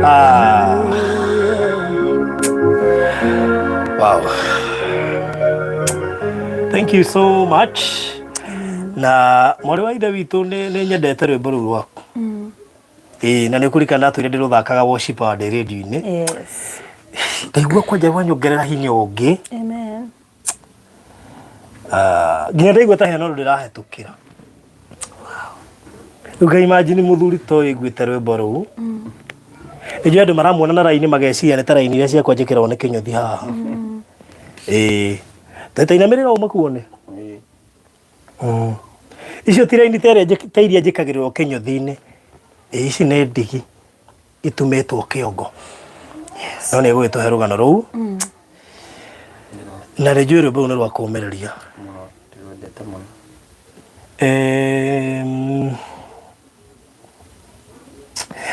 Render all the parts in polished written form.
Ah. Wow. Thank you so much. Na mwarĩ wa ithe witũ, nĩ nyendete rwĩmbo rũu rwaku. Ĩĩ, na nĩ ũkũririkana atwĩre ndĩrũthakaga worship hour ndĩ radio-inĩ. Ndaigua kwanja rwanyongerera hinya ũngĩ. Amen. Ah, nginya ndaigua ta hena ũndũ ndĩrahetũkĩra. Rĩu nga imagine mũthuri to ĩiguĩte rwĩmbo rũu. Nĩnjũĩ andũ maramuona na raini mageciria nĩ ta raini iria ciakwa njĩkĩragwo nĩ kĩnyũthi haha. Ĩĩ. Ta inamĩrĩra ũũ makuone. Icio ti raini ta ĩrĩa ta iria njĩkagĩrĩrwo kĩnyũthi-inĩ. Ĩĩ, ici nĩ ndigi itumĩtwo kĩongo. No nĩ egũgĩtũhe rũgano rũu. Na nĩ njũĩ rwĩmbo rũu nĩ rwa kũũmĩrĩria. Mũno, ndĩrwendete mũno.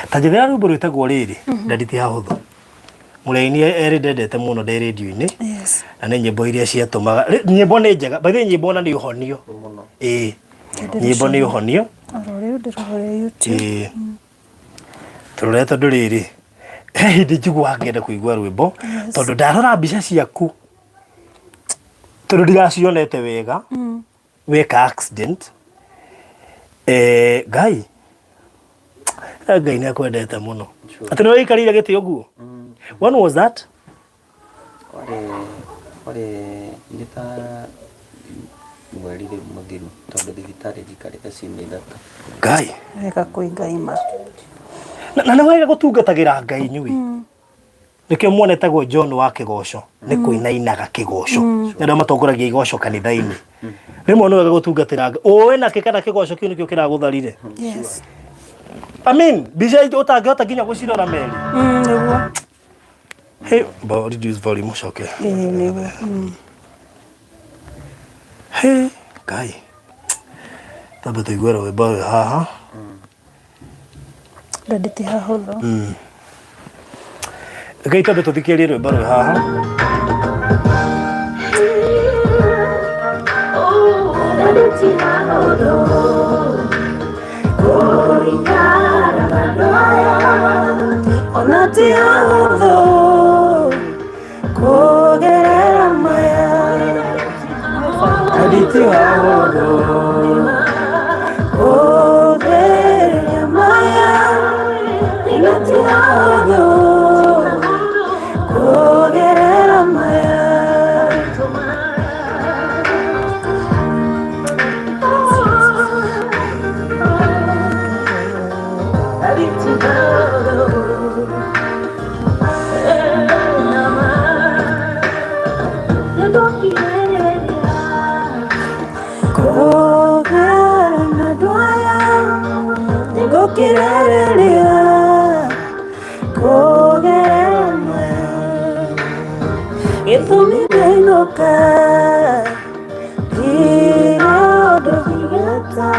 Ta njethera rwĩmbo rwĩtagwo rĩrĩ, Ndadi ti hahũthũ. Mũraini erĩ ndendete mũno ndĩ rĩndiũ-inĩ. Na nĩ nyĩmbo iria ciatũmaga nyĩmbo nĩ njega. By the way, nyĩmbo ona nĩ ũhonio. Ĩĩ. Nyĩmbo nĩ ũhonio. Oro rĩu ndĩrorore YouTube. Ĩĩ. Tũrore tondũ rĩrĩ, he hĩndĩ njiguaga ngĩenda kũigua rwĩmbo tondũ ndarora mbica ciaku tondũ ndiracionete wega weka accident. Ngai, Ngai nĩ akwendete mũno. Atĩ nĩ waikarĩire gĩtĩ ũguo? When was that? Kwarĩ nĩ ta mweri rĩu mũthiru tondũ thibitarĩ njikarĩte ciumia 3. Ngai. Wega kwĩ Ngai ma. Na nĩ wega gũtungatagĩra Ngai inyuĩ. Nĩkĩo muonetagwo John wa kĩgoco nĩ kũinainaga kĩgoco. Nĩ andũ matongoragia igoco kanitha-inĩ. Rĩmwe nĩ wega gũtungatĩra Ngai. Ũĩ nakĩ kana kĩgoco kĩu nĩkĩo kĩragũtharire. I mean, mbica ũtangĩhota nginya gũcirora meri. Nĩguo. Hey, reduce volume ũcoke. Ĩĩ, nĩguo. Hey, Ngai. Tambe tũigue rwĩmbo rwĩ haha. Ndadi ti hahũthũ. Ngai tambe tũthikĩrĩrie rwĩmbo rwĩ haha. Ona ti hahũthũ kũgerera maya. Ndadi ti hahũthũ. Kũgerera maya. Ona ti hahũthũ kũgerera maya. Kũgerera ndwaya nĩngũkirĩrĩria kũgerera maya gĩtũmi ndainũka ndirĩ ũndũ ingĩhota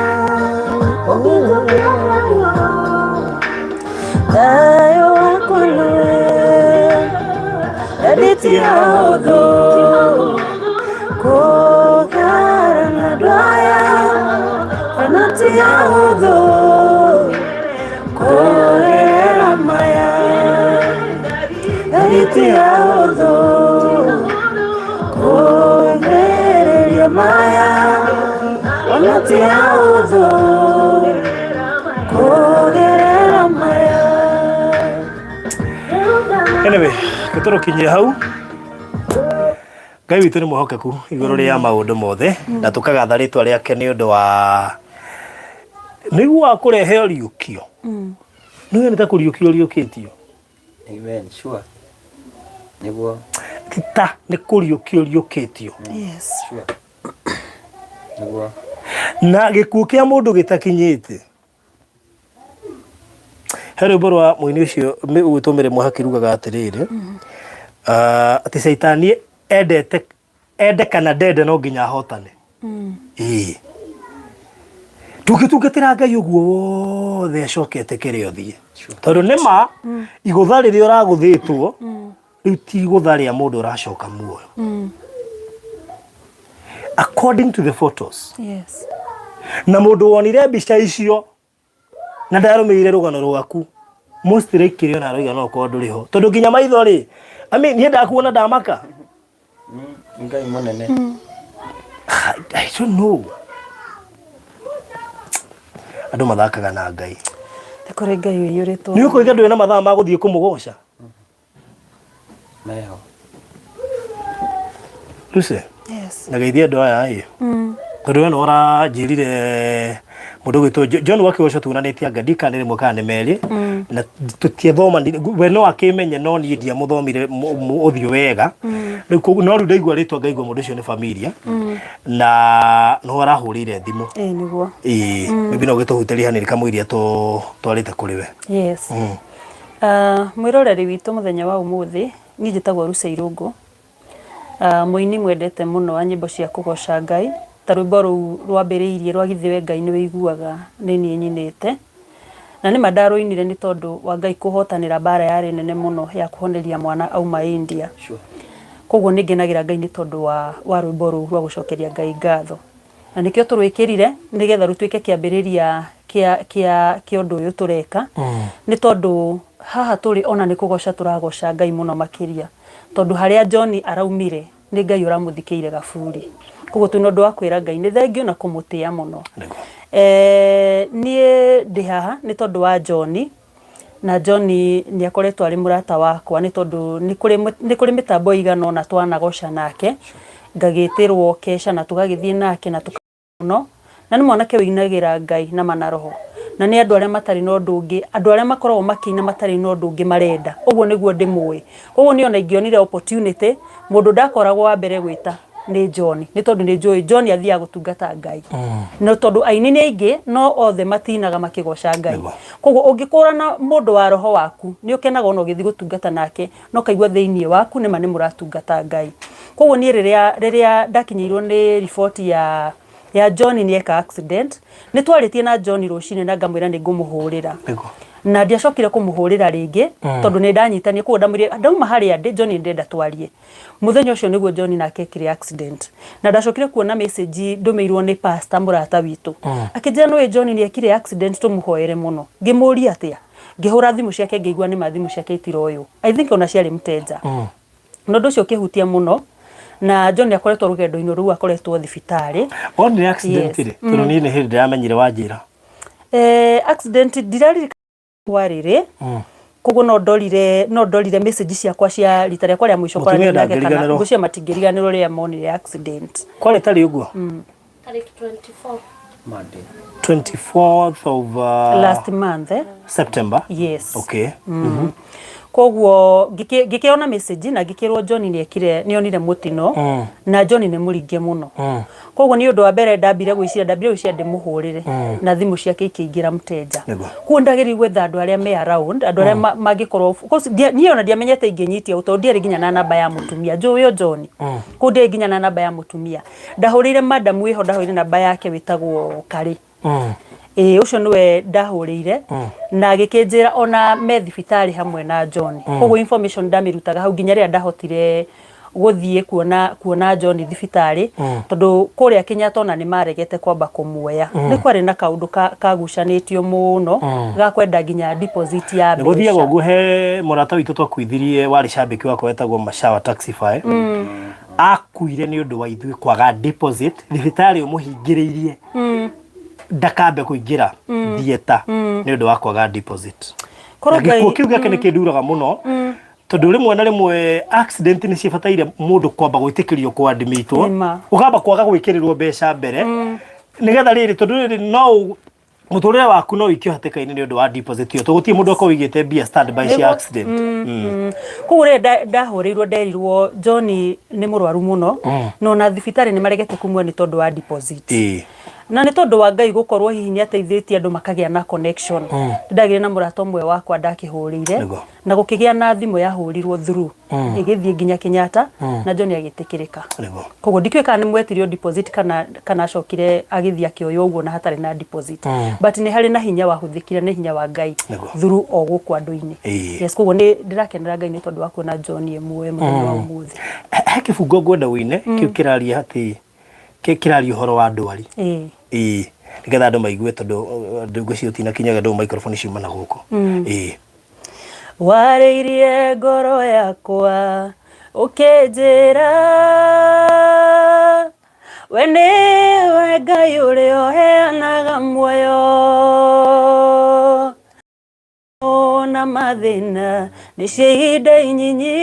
thayũ wakwa nĩwe ndadi ti hahũthũ kũgerera na ndwaya ona ti hahũthũ kũgerera maya ndadi ti hahũthũ kũgereria maya ona ti hahũthũ kũgerera maya. Anyway, gĩtũrũkinyie hau. Ngai witũ nĩ mwĩhokeku igũrũ rĩa maũndũ mothe na tũkagatha rĩtwa rĩake nĩ ũndũ wa nĩguo wa kũrehe ũriũkio. Nĩ nĩ ta kũriũkio ũriũkĩtio. Amen. Sure. Nĩguo. Ti ta nĩ kũriũkio ũriũkĩtio. Sure. Nĩguo. Na gĩkuũ kĩa mũndũ gĩtakinyĩte. He rwĩmbo rwa mũini ũcio ũgwĩtwo Mary Mwahaki rugaga atĩrĩrĩ, atĩ caitani endete ende kana ndende no nginya ahotane. Ĩĩ. Tũngĩtungatĩra Ngai ũguo wothe acoke etĩkĩre ũthiĩ. Tondũ nĩ ma igũtha rĩrĩa ũragũthĩtwo rĩu ti igũtha rĩa mũndũ ũracoka muoyo. According to the photos. Na mũndũ wonire mbica icio na ndarũmĩrĩire rũgano rwaku most likely ona aroiga no ũkorwo ndũrĩ ho tondũ nginya maitho rĩ, I mean, niĩ ndakuona ndamaka. Ngai mũnene. I don't know. Andũ mathakaga na Ngai. Nĩ kũrĩ Ngai ũiyũrĩtwo. Nĩ ũkũiga ndũrĩ na mathaa ma gũthiĩ kũmũgoca? Meho. Lucy. Yes. Na geithia andũ aya ĩ. Tondũ we nĩwe ũranjĩrire mũndũ ũgwĩtwo John Wakĩgoco tuonanĩtie anga ndikana nĩ rĩmwe kana nĩ merĩ na tũtiathomanire, we no akĩmenye no niĩ ndiamũthomire ũthiũ wega. Rĩu koguo no rĩu ndaigua rĩtwa ngaigua mũndũ ũcio nĩ familia na no arahũrĩire thimũ. Ĩĩ nĩguo. Ĩĩ, maybe no ũgĩtũhutĩrie hanini kamũiria twarĩte kũrĩ we. Yes. Mwĩroreri witũ mũthenya wa ũmũthĩ, niĩ njĩtagwo Lucy Irũngũ. Mũini mwendete mũno wa nyĩmbo cia kũgoca Ngai, ta rwĩmbo rũu rwambĩrĩirie rwa githĩ we Ngai nĩ wĩiguaga nĩ niĩ nyinĩte. Na nĩma ndarũinire nĩ tondũ wa Ngai kũhotanĩra mbara yarĩ nene mũno ya kũhoneria mwana auma India. Koguo nĩ ngenagĩra Ngai nĩ tondũ wa rwĩmbo rũu rwa gũcokeria Ngai ngatho. Na nĩkĩo tũrwĩkĩrire nĩgetha rũtuĩke kĩambĩrĩria kĩa kĩa kĩa ũndũ ũyũ tũreka. Nĩ tondũ haha tũrĩ ona nĩ kũgoca tũragoca Ngai mũno makĩria. Tondũ harĩa John araumire nĩ Ngai ũramũthikĩire gaburi. Koguo twĩna ũndũ wa kwĩra Ngai nĩ thengiũ na kũmũtĩa mũno. Niĩ ndĩ haha nĩ tondũ wa John. Na John nĩ akoretwo arĩ mũrata wakwa nĩ tondũ nĩ kũrĩ nĩ kũrĩ mĩtambo ĩigana ũna twanagoca nake, ngagĩtĩrwo keca na tũgagĩthiĩ nake na mũno, na nĩ mwanake ũinagĩra Ngai na ma na roho. Na nĩ andũ arĩa matarĩ na ũndũ ũngĩ, andũ arĩa makoragwo makĩina matarĩ na ũndũ ũngĩ marenda. Ũguo nĩguo ndĩmũĩ. Koguo niĩ ona ingĩonire opportunity, mũndũ ndakoragwo wa mbere gwĩta nĩ John, nĩ tondũ nĩ njũĩ John athiaga gũtungata Ngai. No tondũ aini nĩ aingĩ, no othe matinaga makĩgoca Ngai. Koguo ũngĩkũrana mũndũ wa roho waku, nĩ ũkenaga ona ũgĩthiĩ gũtungata nake, na ũkaigua thĩinĩ waku nĩma nĩ mũratungata Ngai. Koguo niĩ rĩrĩa rĩrĩa ndakinyĩirwo nĩ riboti ya ya John nĩ eka accident, nĩ twarĩtie na John rũcinĩ na ngamwĩra nĩ ngũmũhũrĩra. Na ndiacokire kũmũhũrĩra rĩngĩ tondũ nĩ ndanyitanie, koguo ndamwĩrire ndauma harĩa ndĩ John nĩ ndĩrenda twarie. Mũthenya ũcio nĩguo John nake ekire accident. Na ndacokire kuona message ndũmĩirwo nĩ pastor mũrata witũ. Akĩnjĩra nĩũĩ John nĩ ekire accident tũmũhoere mũno. Ngĩmũria atĩa? Ngĩhũra thimũ ciake ngĩigua nĩma thimũ ciake itiroywo. I think ona ciarĩ mteja. Na ũndũ ũcio ũkĩhutia mũno na John nĩ akoretwo rũgendo-inĩ rũu akoretwo thibitarĩ. Wonire accident rĩ? Tondũ niĩ nĩ hĩndĩ ndĩramenyire wanjĩra. Accident ndiraririkana kwarĩ rĩ. Koguo no ndorire no ndorire message ciakwa cia rita rĩakwa rĩa mũico Mũtumia kwaranĩria nake kana ndangĩriganĩrwo. ngwĩciria matingĩriganĩrwo rĩrĩa monire accident. Kwarĩ tarĩ ũguo? Tarĩki 24. Monday. 24th of Last month eh? September. Yes. Okay. Koguo ngĩkĩona message na ngĩkĩrwo John nĩ ekire nĩ onire mũtino na John nĩ mũringe mũno. Koguo nĩ ũndũ wa mbere ndambire gwĩciria ndambire gwĩciria ndĩmũhũrĩre na thimũ ciake ikĩingĩra mteja. Koguo ndagĩrĩire gwetha andũ arĩa me around andũ arĩa mangĩkorwo of course niĩ ona ndiamenyete ingĩnyitia ũ tondũ ndiarĩ nginya na namba ya mũtumia njũĩ o John. Koguo ndiarĩ nginya na namba ya mũtumia. Ndahũrĩire madam wĩho ndahũrĩire namba yake wĩtagwo Karĩ. Ĩĩ ũcio nĩwe ndahũrĩire na agĩkĩnjĩra ona me thibitarĩ hamwe na John. Koguo information ndamĩrutaga hau nginya rĩrĩa ndahotire gũthiĩ kuona kuona John thibitarĩ tondũ kũrĩa Kenyatta ona nĩ maregete kwamba kũmuoya. Nĩ kwarĩ na kaũndũ kagucanĩtio mũno ga kwenda nginya deposit ya Nĩ gũthiaga mbeca. ũguo he mũrata witũ twakuithirie warĩ cambĩki wakwa wetagwo Mashawa Taxify. Akuire nĩ ũndũ wa ithuĩ kwaga deposit thibitarĩ ũmũhingĩrĩirie ndakambe kũingĩra theatre nĩ ũndũ wa kwaga deposit. Korwo Na gĩkuũ Ngai- kĩu gĩake nĩ kĩnduraga mũno tondũ rĩmwe na rĩmwe accident nĩ cibataire mũndũ kwamba gwĩtĩkĩrio kũadmitwo Nĩma. ũkamba kwaga gwĩkĩrĩrwo mbeca mbere nĩgetha rĩrĩ tondũ rĩrĩ no mũtũrĩre waku no wĩikio hatĩka-inĩ nĩ ũndũ wa deposit ĩyo tondũ gũtirĩ mũndũ akorwo wĩigĩte mbia standby cia Nĩguo- accident. Koguo rĩrĩa ndahũrĩirwo nderirwo John nĩ mũrwaru mũno na ona thibitarĩ nĩ maregete kũmuoya nĩ tondũ wa deposit. Na nĩ tondũ wa Ngai gũkorwo hihi nĩ ateithĩtie andũ makagĩa na connection. Nĩ ndagĩire na mũrata ũmwe wakwa ndakĩhũrĩire na gũkĩgĩa na thimũ yahũrirwo through ĩgĩthiĩ nginya Kenyatta na John agĩtĩkĩrĩka. Koguo ndikĩũĩ kana nĩ mwetirio deposit kana kana acokire agĩthiĩ akĩoywo ũguo na hatarĩ na deposit. But nĩ harĩ na hinya wahũthĩkire nĩ hinya wa Ngai through o gũkũ andũ-inĩ. Yes, koguo nĩ ndĩrakenera Ngai nĩ tondũ wa kuona John e muoyo mũthenya wa ũmũthĩ. He kĩbungo ngwenda ũine kĩu kĩraria atĩ kĩraria ũhoro wa ndwari. Ĩĩ nĩgetha andũ maigue tondũ andũ ngwĩciria ũtinakinyaga andũ microphone ciuma na gũkũ. Ĩĩ. Warĩirie ngoro yakwa ũkĩnjĩra We nĩwe Ngai ũrĩa ũheanaga muoyo na mathĩna nĩ cia ihinda inyinyi.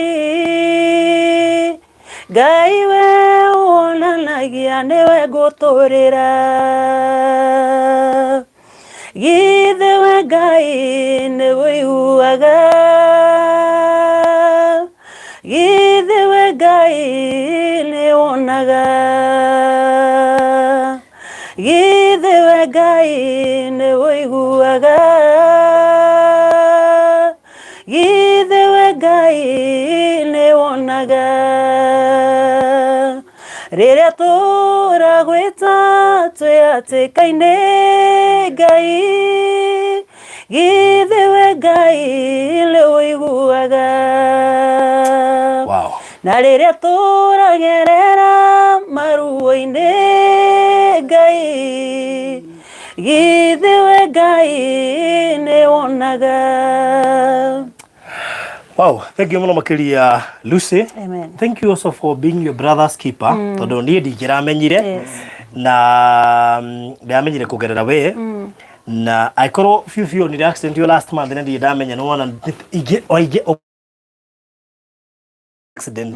Ngai we wonanagia nĩwe ngũtũrĩra. Githĩ we Ngai nĩ ũiguaga? Githĩ we Ngai nĩ wonaga? Githĩ we Ngai nĩ ũiguaga? Githĩ we Ngai nĩ wonaga? Rĩrĩa tũragwĩta twĩ hatĩka-inĩ Ngai, githĩ we Ngai nĩ ũiguaga? Wow. Na rĩrĩa tũragerera maruo-inĩ Ngai, githĩ we Ngai nĩ wonaga? Wow, thank you muno makiria Lucy. Amen. Thank you also for being your brother's keeper. Tondu niĩ ndingĩramenyire Yes. na ndamenyire kũgerera we na angĩkorwo biũ biũ nĩ accident yo last month na ndirĩ ndamenya nĩ wona ingĩ o ingĩ accident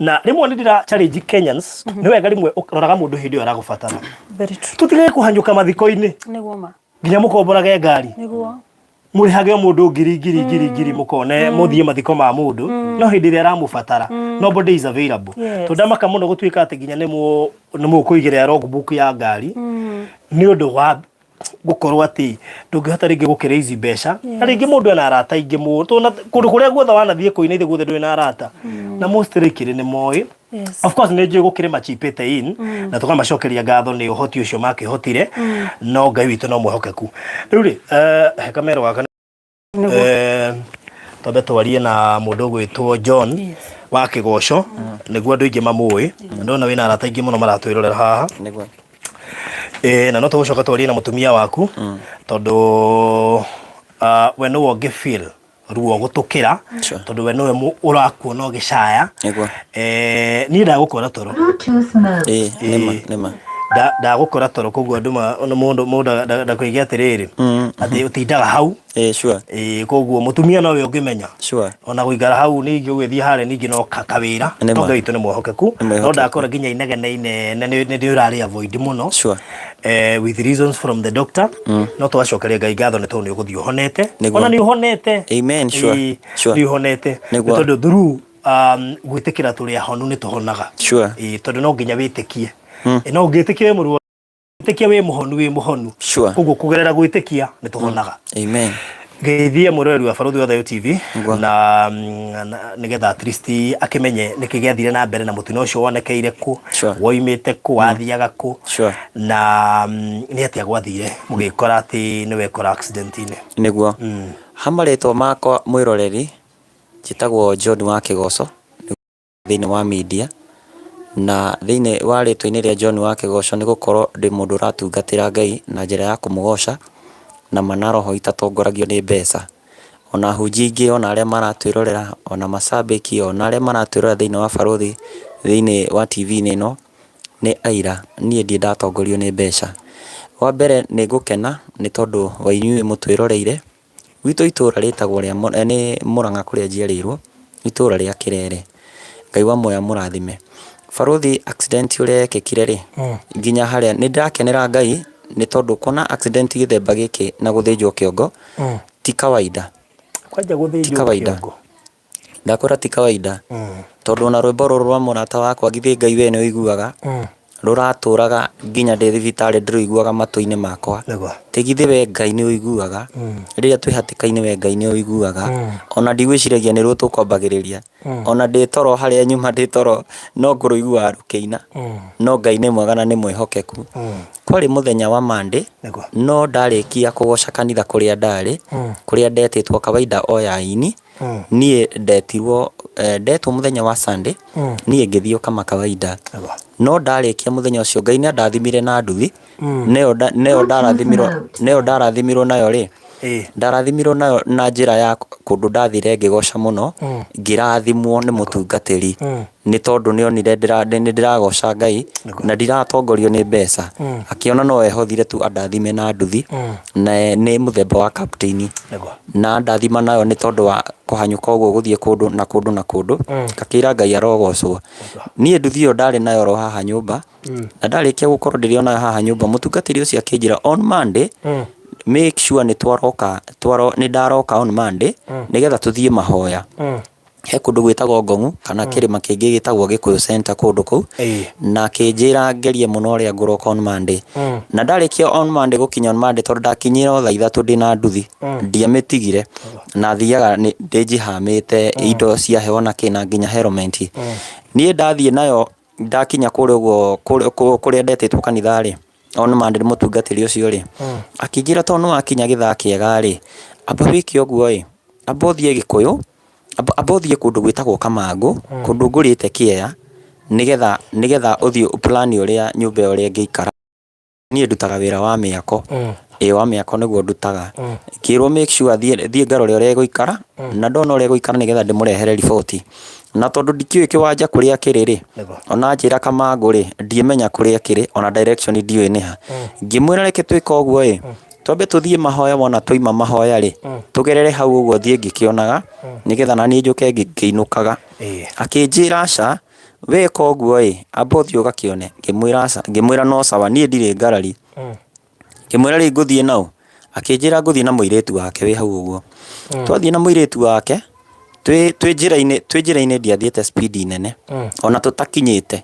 na rĩmwe nĩ ndĩra challenge Kenyans nĩ wega rĩmwe ũroraga mũndũ hĩndĩ ĩyo aragũbatara Very true. tũtigage kũhanyũka mathiko-inĩ Nĩguo ma. nginya mũkomborage ngari Nĩguo. mũrĩhage o mũndũ ngiri ngiri ngiri ngiri mũkone mũthiĩ mathiko ma mũndũ no hĩndĩ ĩrĩa aramũbatara nobody is available Yes. tondũ ndamaka mũno gũtuĩka atĩ nginya nĩ mũkũigĩrĩra logbook ya ngari nĩ ũndũ wa gũkorwo atĩ ndũngĩhota rĩngĩ gũkĩra ici mbeca na rĩngĩ mũndũ ena arata aingĩ mũno tondũ kũndũ kũrĩa guothe wanathiĩ kũina ithe guothe ndũrĩ na arata na most likely nĩ moĩ. Yes. Of course nĩ njũĩ gũkĩrĩ machipĩte in na tũkamacokeria ngatho nĩ ũhoti ũcio makĩhotire no Ngai witũ no mwĩhokeku. Rĩu rĩ he kamero gaka Nĩguo. Twambe twarie na mũndũ ũgwĩtwo John Yes. wa Kĩgoco nĩguo andũ aingĩ mamũĩ na ndona wĩna arata aingĩ mũno maratwĩrorera haha. Nĩguo. Na no tũgũcoka twarie na mũtumia waku tondũ we nĩwe ũngĩ feel ruo gũtũkĩra Sure. tondũ we nĩwe ũrakuona ũgĩcaya. Nĩguo. Niĩ ndagũkora toro. Bluetooth mode. Ĩĩ, nĩma, nĩma. Ndagũkora toro koguo andũ mũndũ mũndũ ndakoige atĩrĩrĩ atĩ ũtindaga hau. Ĩĩ, sure. Ĩĩ, koguo mũtumia nowe ũngĩmenya. Sure. Ona gũikara hau ningĩ ũgĩthiĩ harĩa ningĩ no kawĩra. Nĩma. Tondũ Ngai witũ nĩ mwĩhokeku. Nĩ mwĩhokeku. No ndakora nginya inegene inene nĩ ũrarĩ avoid mũno. Sure. With reasons from the doctor. No tũgacokeria Ngai ngatho nĩ tondũ nĩ ũgũthiĩ ũhonete. Nĩguo. Ona nĩ ũhonete. Amen, sure. Ĩĩ, Sure. nĩ ũhonete. Nĩguo. Nĩ tondũ through gwĩtĩkĩra tũrĩ ahonu nĩ tũhonaga. Sure. Ĩĩ, tondũ no nginya wĩtĩkie. Ĩĩ, no ũngĩtĩkia wĩ mũrwaru, wĩtĩkia wĩ mũhonu wĩ mũhonu. Sure. Koguo kũgerera gwĩtĩkia nĩ tũhonaga. Amen. Geithia mwĩroreri wa Barũthi wa Thayũ TV Nĩguo. na nĩgetha at least akĩmenye nĩkĩ gĩathire na mbere na mũtino ũcio wonekeire kũ, Sure. woimĩte kũ, wathiaga kũ, Sure. na nĩ atĩa gwathire mũgĩkora atĩ nĩ wekora accident-inĩ. Nĩguo. Ha marĩtwa makwa mwĩroreri, njĩtagwo John wa Kĩgoco. Thĩinĩ wa media, na thĩinĩ wa rĩtwa-inĩ rĩa John wa Kĩgoco nĩ gũkorwo ndĩ mũndũ ũratungatĩra Ngai na njĩra ya kũmũgoca na ma na roho itatongoragio nĩ mbeca. Ona ahunjia aingĩ ona arĩa maratwĩrorera, ona macambĩki, ona arĩa maratwĩrorera thĩinĩ wa Barũthi, thĩinĩ wa TV-inĩ ĩno, nĩ aira niĩ ndirĩ ndatongorio nĩ mbeca. Wa mbere nĩ ngũkena nĩ tondũ wa inyuĩ mũtwĩroreire. Gwitũ itũra rĩtagwo rĩa nĩ Mũrang'a kũrĩa njiarĩirwo, itũra rĩa Kĩrere. Ngai wa muoyo amũrathime. Barũthi accident ũrĩa yekĩkire rĩ, nginya harĩa, nĩ ndĩrakenera Ngai nĩ tondũ kuona accident gĩthemba gĩkĩ na gũthĩnjwo kĩongo, ti kawaida. Kwanja Ti gũthĩnjwo kawaida. kĩongo. Ndakwĩra ti kawaida. Tondũ ona rwĩmbo rũrũ rwa mũrata wakwa githĩ Ngai we nĩ ũiguaga, rũratũraga nginya ndĩ thibitarĩ ndĩrũiguaga matũ-inĩ makwa. Nĩguo. Atĩ githĩ we Ngai nĩ ũiguaga, rĩrĩa twĩ hatĩka-inĩ we Ngai nĩ ũiguaga. Ona ndigwĩciragia nĩ ruo tũkwambagĩrĩria. Ona ndĩ toro harĩa nyuma ndĩ toro no ngũrũiguaga rũkĩina. No Ngai nĩ mwega na nĩ mwĩhokeku. Kwarĩ mũthenya wa Monday, Nĩguo. no ndarĩkia kũgoca kanitha kũrĩa ndarĩ, kũrĩa ndetĩtwo kawaida o ya aini, Niĩ ndetirwo ndetwo mũthenya wa Sunday, niĩ ngĩthiĩ o kama kawaida. No ndarĩkia mũthenya ũcio Ngai nĩ andathimire na nduthi, neyo neyo ndarathimirwo neyo ndarathimirwo nayo rĩ, Ndarathimirwo nayo na njĩra ya kũndũ ndathire ngĩgoca mũno, ngĩrathimwo nĩ mũtungatĩri nĩ tondũ nĩ onire nĩ ndĩragoca Ngai na ndiratongorio nĩ mbeca. Akĩona no ehothire tu andathime na nduthi na nĩ mũthemba wa Captain. Na andathima nayo nĩ tondũ wa kũhanyũka ũguo gũthiĩ kũndũ na kũndũ na kũndũ, ngakĩra Ngai arogocwo. Niĩ nduthi ĩyo ndarĩ nayo oro haha nyũmba, na ndarĩkia gũkorwo ndĩrĩ onayo haha nyũmba, mũtungatĩri ũcio akĩnjĩra on Monday, make sure nĩ twaroka, nĩ ndaroka on Monday, nĩgetha tũthiĩ mahoya. He kũndũ gwĩtagwo Ngong'u kana kĩrĩma kĩngĩ gĩtagwo Gĩkũyũ Center kũndũ kũu, na akĩnjĩra ngerie mũno ũrĩa ngũroka on Monday. Na ndarĩkia on Monday gũkinya on Monday tondũ ndakinyire o thaa ithatũ ndĩna nduthi, ndiamĩtigire, na thiaga ndĩnjihamĩte indo cia heho na kĩ na nginya helmet. Niĩ ndathiĩ nayo ndakinya kũrĩa ũguo kũrĩa ndetĩtwo kanitha rĩ, on Monday nĩ mũtungatĩri ũcio rĩ, akĩnjĩra tondũ nĩ wakinya gĩthaa kĩega rĩ, amba wĩke ũguo ĩ, amba ũthiĩ Gĩkũyũ, amba ũthiĩ kũndũ gwĩtagwo Kamangũ, kũndũ ngũrĩte kĩea, nĩgetha nĩgetha ũthiĩ ũ plan ũrĩa nyũmba ĩyo ũrĩa ĩngĩikara. Niĩ ndutaga wĩra wa mĩako, ĩĩ wa mĩako nĩguo ndutaga. Ngĩrwo make sure thiĩ thiĩ ngarore ũrĩa ĩgũikara, na ndona ũrĩa ĩgũikara nĩgetha ndĩmũrehere riboti. Na tondũ ndikĩũĩ kĩwanja kũrĩa kĩrĩ rĩ, ona anjĩra Kamangũ rĩ, ndiĩmenya kũrĩa kĩrĩ, ona direction ndiũĩ nĩ ha. Ngĩmwĩra reke twĩke ũguo ĩ, twambe tũthiĩ mahoya wona twaima mahoya rĩ, tũgerere hau ũguo thiĩ ngĩkĩonaga, nĩgetha naniĩ njũke ngĩinũkaga. Akĩnjĩra aca, weka ũguo ĩ, amba ũthiĩ ũgakĩone. Ngĩmwĩra aca, ngĩmwĩra no sawa niĩ ndirĩ ngarari. Ngĩmwĩra rĩu ngũthiĩ naũ? Akĩnjĩra ngũthiĩ na mũirĩtu wake wĩ hau ũguo. Twathiĩ na mũirĩtu wake, twĩ twĩ njĩra-inĩ twĩ njĩra-inĩ ndiathiĩte speed nene, ona tũtakinyĩte,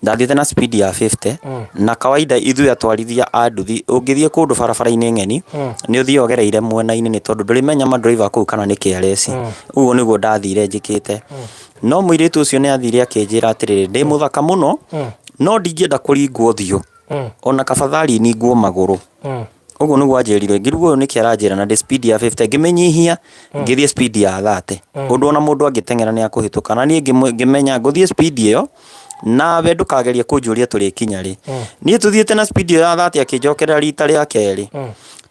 ndathiĩte na speed ya 50, na kawaida ithuĩ atwarithia a nduthi, ũngĩthiĩ kũndũ barabara-inĩ ng'eni, nĩ ũthiaga ũgereire mwena-inĩ nĩ tondũ ndũrĩmenya ma driver kũu kana nĩ careless. Ũguo nĩguo ndathire njĩkĩte. No mũirĩtu ũcio nĩ athire akĩnjĩra atĩrĩrĩ, ndĩ mũthaka mũno, no ndingĩenda kũringwo ũthiũ. Ona kabathari ningwo magũrũ. Ũguo nĩguo anjĩrire. Ngĩrigwo ũyũ nĩkĩ aranjĩra na ndĩ speed ya 50. Ngĩmĩnyihia, ngĩthiĩ speed ya 30. Ũndũ ona mũndũ angĩteng'era nĩ akũhĩtũka. Na niĩ ngĩmenya ngũthiĩ speed ĩyo, nawe ndũkagerie kũnjũria tũrĩkinya rĩ. Niĩ tũthiĩte na speed ĩyo ya 30 akĩnjokerera rita rĩa kerĩ.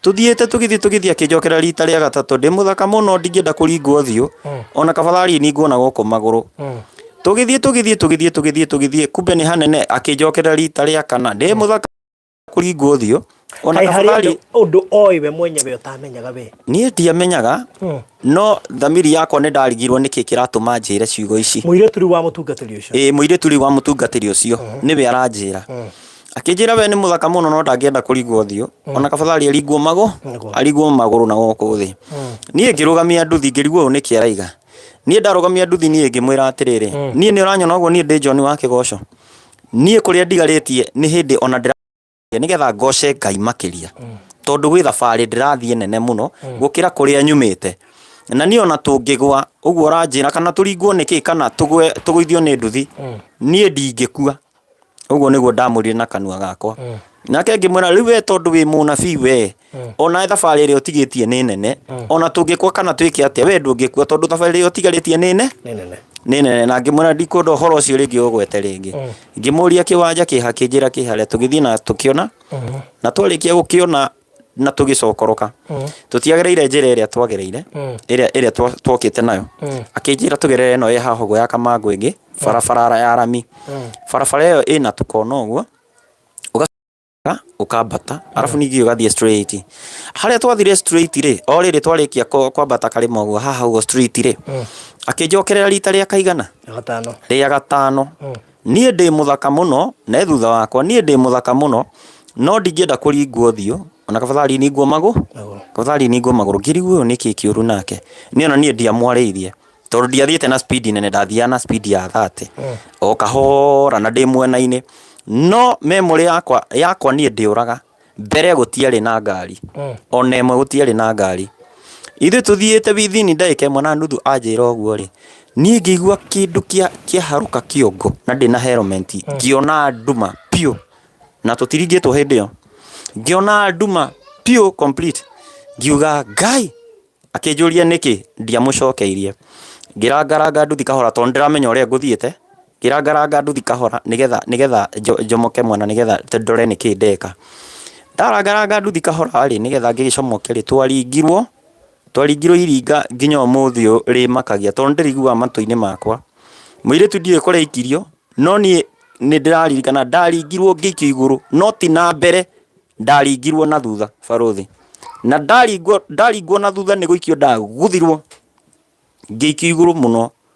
Tũthiĩte tũgĩthiĩ tũgĩthiĩ akĩnjokerera rita rĩa gatatũ. Ndĩ mũthaka mũno ndingĩenda kũringwo ũthiũ, ona kabathari ningwo na gũkũ magũrũ. Tũgĩthiĩ tũgĩthiĩ tũgĩthiĩ tũgĩthiĩ tũgĩthiĩ kumbe nĩ hanene akĩnjokerera rita rĩa kana. Ndĩ mũthaka kũringwo ũthiũ, ona Kaĩ harĩ kabathari ũndũ ũndũ oĩ we mwenyewe ũtamenyaga we? Niĩ ndiamenyaga, no thamiri yakwa nĩ ndarigirwo nĩkĩ kĩratũma njĩre ciugo ici. Mũirĩtu rĩu wa mũtungatĩri ũcio? Ĩĩ mũirĩtu rĩu wa mũtungatĩri ũcio nĩwe aranjĩra. Akĩnjĩra we nĩ mũthaka mũno no ndangĩenda kũringwo ũthiũ, ona kabathari aringwo magũ, aringwo magũrũ na gũkũ thĩ. Niĩ ngĩrũgamia nduthi ngĩrigwo ũyũ nĩkĩ araiga. Niĩ ndarũgamia nduthi niĩ ngĩmwĩra atĩrĩrĩ, niĩ nĩ ũranyona ũguo niĩ ndĩ John wa Kĩgoco? Niĩ kũrĩa ndigarĩtie nĩ hĩndĩ ona ndĩra nĩgetha ngoce Ngai makĩria, tondũ gwĩ thabarĩ ndĩrathiĩ nene mũno gũkĩra kũrĩa nyumĩte. Na niĩ ona tũngĩgwa ũguo ũranjĩra kana tũringwo nĩ kĩ kana tũgwe tũgũithio nĩ nduthi, niĩ ndingĩkua. Ũguo nĩguo ndamwĩrire na kanua gakwa. Nake ngĩmwĩra rĩu we tondũ wĩ mũnabii we, ona thabarĩ ĩrĩa ũtigĩtie nĩ nene, ona tũngĩkua kana twĩke atĩa, we ndũngĩkua tondũ thabarĩ ĩrĩa ũtigarĩtie nĩ ne Nĩ nene. nĩ nene. Na ngĩmwĩra ndikwenda ũhoro ũcio rĩngĩ ũgwete rĩngĩ. Ngĩmũria kĩwanja kĩha, akĩnjĩra kĩ harĩa, tũgĩthiĩ na tũkĩona, na twarĩkia gũkĩona na tũgĩcokoroka, tũtiagereire njĩra ĩrĩa twagereire, ĩrĩa ĩrĩa twokĩte nayo. Akĩnjĩra tũgerere ĩno ĩ haha ũguo ya Kamangũ ĩngĩ, barabara ya rami. Barabara ĩyo ĩna tũkona ũguo, ũgacoka ũkambata, arabu ningĩ ũgathiĩ straight. Harĩa twathire straight rĩ, o rĩrĩ twarĩkia kwambata karĩma ũguo haha ũguo straight rĩ, akĩnjokerera rita rĩa kaigana? Rĩa gatano. Rĩa gatano. Niĩ ndĩ mũthaka mũno, na e thutha wakwa, niĩ ndĩ mũthaka mũno, no ndingĩenda kũringwo ũthiũ, ona kabathari ningwo magũ, kabathari ningwo magũrũ. Ngĩrigwo ũyũ nĩkĩ kĩũru nake. Niĩ ona niĩ ndiamwarĩirie, tondũ ndiathiĩte na speed nene, ndathiaga na speed ya 30. O kahora na ndĩ mwena-inĩ. No memory yakwa, yakwa niĩ ndĩũraga. Mbere gũtiarĩ na ngari, ona ĩmwe gũtiarĩ na ngari. Ithuĩ tũthiĩte within ndagĩka ĩmwe na nuthu anjĩra ũguo rĩ, niĩ ngĩigua kĩndũ kĩaharũka kĩongo na ndĩna helmet, ngĩona nduma biũ, na tũtiringĩtwo hĩndĩ ĩyo. Ngĩona nduma biũ complete, ngiuga Ngai! Akĩnjũria nĩkĩ, ndiamũcokeirie. Ngĩrangaranga nduthi kahora tondũ nĩndĩramenya ũrĩa ngũthiĩte, ngĩrangaranga nduthi kahora nĩgetha nĩgetha njomoke mwena nĩgetha ndore nĩkĩ ndeka. Ndarangaranga nduthi kahora rĩ, nĩgetha ngĩgĩcomoke rĩ, twaringirwo, twaringirwo iringa nginya ũmũthĩ ũyũ rĩmakagia tondũ nĩ ndĩrĩiguaga matũ-inĩ makwa. Mũirĩtu ndiũĩ kũrĩa aikirio, no niĩ nĩ ndĩraririkana ndaringirwo ngĩikio igũrũ, no ti na mbere, ndaringirwo na thutha barũthi. Na ndaringwo, ndaringwo na thutha nĩ gũikio ndaguthirwo, ngĩikio igũrũ mũno.